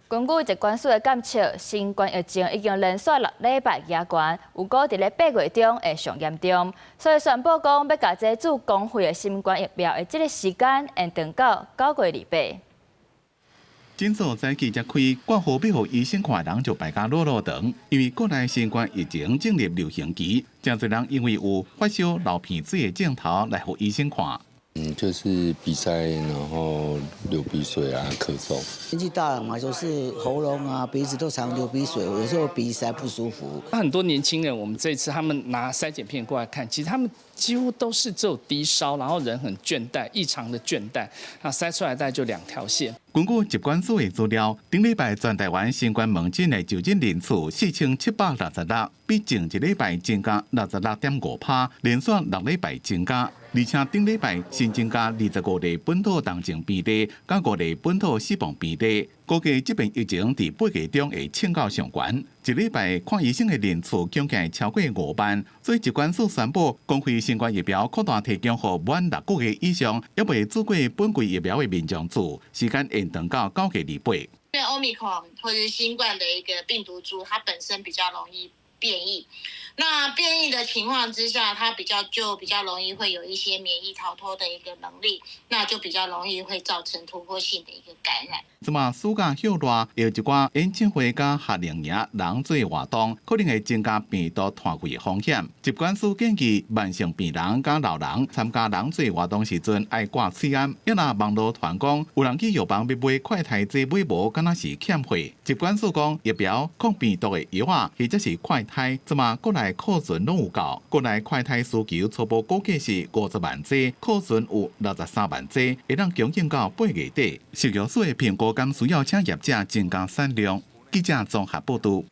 根據疾管署的監測，新冠疫情已經連續6禮拜加懸，預估佇咧8月中會上嚴重，所以宣布講欲共這注公費的新冠疫苗的這个時間延長到9月28。診所早起才開，掛號欲予醫生看的人就排甲囉囉長，因為國內新冠疫情進入流行期，誠濟人因為有發燒、流鼻水的症頭來予醫生看。嗯，就是鼻塞，然後流鼻水啊，咳嗽。年紀大了嘛，就是喉嚨啊、鼻子都常流鼻水，有時候鼻塞不舒服。很多年輕人，我們這次他們拿篩檢片過來看，其實他們幾乎都是只有低燒，然後人很倦怠，異常的倦怠。那篩出來大概就兩條線。根據疾管署的資料，頂禮拜全台灣新冠門診的就診人次4766，比前一禮拜增加66.5%，連續6禮拜增加。而且頂禮拜新增加25例本土重症病例，佮五例本土死亡病例。估計這遍疫情佇8月中會衝到上懸。一禮拜看醫生的人次總計超過5萬，所以疾管署宣布，公費新冠疫苗擴大提供予滿6個月以上，猶未注過本劑疫苗的民眾注，時間延長到9月28。因為 Omicron 或者新冠的一個病毒株，它本身比較容易變異，那變異的情況之下，它就比較容易會有一些免疫逃脫的一個能力，那就比較容易會造成突破性的一個感染。這馬暑假歇熱，有一寡演唱會佮夏令營人做活動，可能會增加病毒傳遞的風險。疾管署建議慢性病人佮老人參加人濟活動時陣愛掛喙罨。抑若網路傳講有人去藥房欲買快篩劑買無，敢若是欠貨。疾管署講疫苗抗病毒的藥仔或者是快篩，這馬國內庫存攏有夠。國內快篩需求初步估計是50萬劑，庫存有63萬劑，會當供應到8月底。食藥署會評估敢需要請業者增加產量。記者綜合報導。